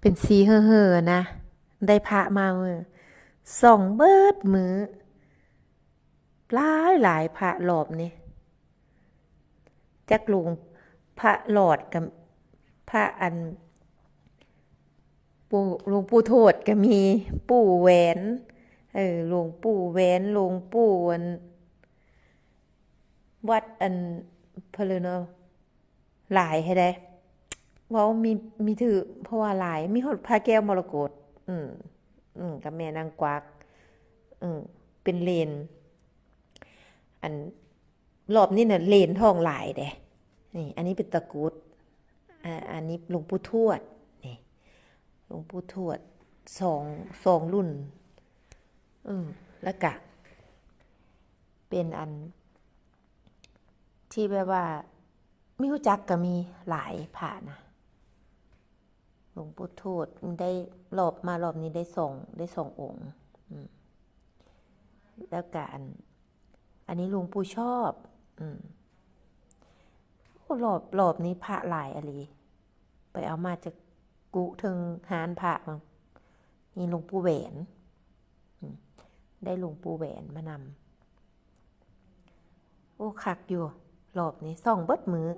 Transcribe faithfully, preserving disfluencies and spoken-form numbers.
เป็นสีเห่อๆนะ ได้พระมามื้อ ส่องเบิดมื้อ หลายหลายพระรอบนี้ จักหลวง พระหลอดกับพระอัน ปู่ หลวงปู่ทวดก็มี ปู่แหวน เออ หลวงปู่แหวน หลวงปู่อัน วัดอัน เพลินเนาะ หลายแท้เด้ เว้ามี มีถือ เพราะว่าหลาย มีฮอดพระแก้วมรกต อืม อืม กับแม่นางกวัก อืม เป็นเหรียญ อัน รอบนี้น่ะเหรียญทองหลายเด้ นี่ อันนี้เป็นตะกรุด อ่า อันนี้หลวงปู่ทวด นี่ หลวงปู่ทวด สอง สองรุ่น อืม แล้วกะ เป็นอัน ที่แบบว่า มีฮู้จักก็มีหลายพระนะ หลวงปู่ทวด ได้รอบ มารอบนี้ได้สอง ได้สององค์ อืม แล้วกะอัน อันนี้หลวงปู่ชอบ อืม โอ้ รอบ รอบนี้พระหลายอะหลี ไปเอามาจากกุเทิงฮานพระมั้ง นี่หลวงปู่แหวน อืม ได้หลวงปู่แหวนมานำ โอ้ คักอยู่ รอบนี้ส่องเบิดมื้อ